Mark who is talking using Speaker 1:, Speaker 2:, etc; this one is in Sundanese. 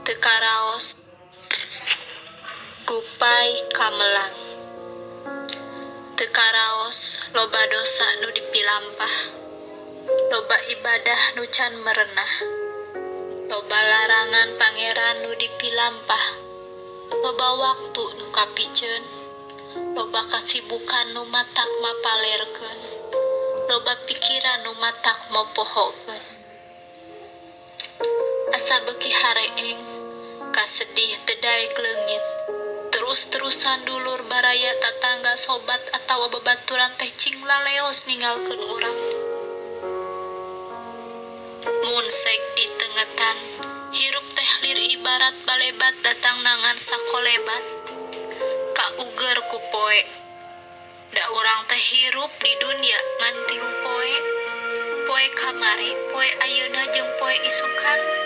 Speaker 1: Teu karaos Gupai kamelang. Teu karaos loba dosa nu dipilampah. Loba ibadah nu can merenah. Loba larangan Pangeran nu dipilampah. Loba waktu nu kapiceun. Loba kasibukan nu matak mapalerkeun. Loba pikiran nu matak mopohokeun. Asa beuki hareeng, kasedih teu daek leungit. Terus-terusan dulur, baraya, tatangga, sobat atawa babaturan teh cing laleos ninggalkeun urang. Mun sek ditengetan, hirup teh lir ibarat balebat datangna ngan sakolebat. Kauger ku poe. Da urang teh hirup di dunya ngan 3 poe. Poe kamari, poe ayeuna jeung poe isukan.